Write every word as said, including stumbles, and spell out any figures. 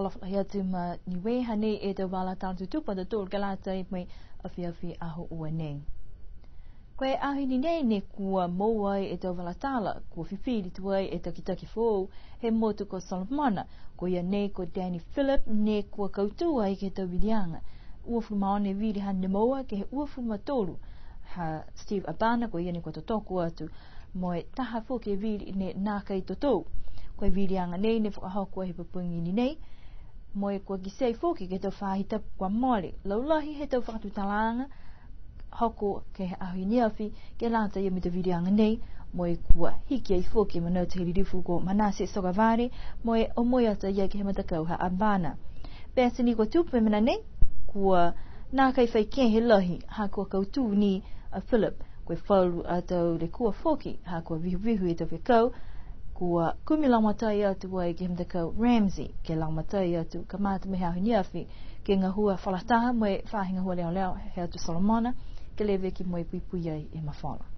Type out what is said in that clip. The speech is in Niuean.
Folafola atu ma Niue, hanei e tau vala tala tutupu a tautolu ke lata mo e afiafi Aho Ua nei. Ko e aho ni nei ne kua moua ai e tau vala tala, kua fifili tuai e takitaki foou he motu ko Solomona, ko ia nei ko Danny Philip, ne kua kautū ai ke he tau viliaga. Uafulu ma ono e vili ha ne moua ke he uafulu ma tolu ha Steve Abana, ko ia ne kua totoko atu mo e taha foki e vili ne nākai totou. Ko e viliaga nei ne fakahoko he pogipogi nei, mo e kua kitia foki ke he tau faahi tapu kua mole. Laulahi he tau fakatutalaaga hoko ke he aho i neafi ke lata ia mo e tau viliaga nei, mo e kua hiki ai foki e manatu he lilifu ko Manase Sogavare, mo e omoi atu a ia ke he matakau ha Abana. Pete ni kua tupu e mena nei, kua nākai fai kehe lahi, ha kua kautū ni a Philip. Ko e falu a tau lekua foki, ha kua vihuvihu e tau fekau, kua kumi lagomatai atu ai ke he matakau Ramsay, ke lagomatai atu, kamata mo e aho i neafi, ke gahua fakalataha mo e faahi gahua leoleo he atu Solomona, ke leveki mo e puipui ai e mafola.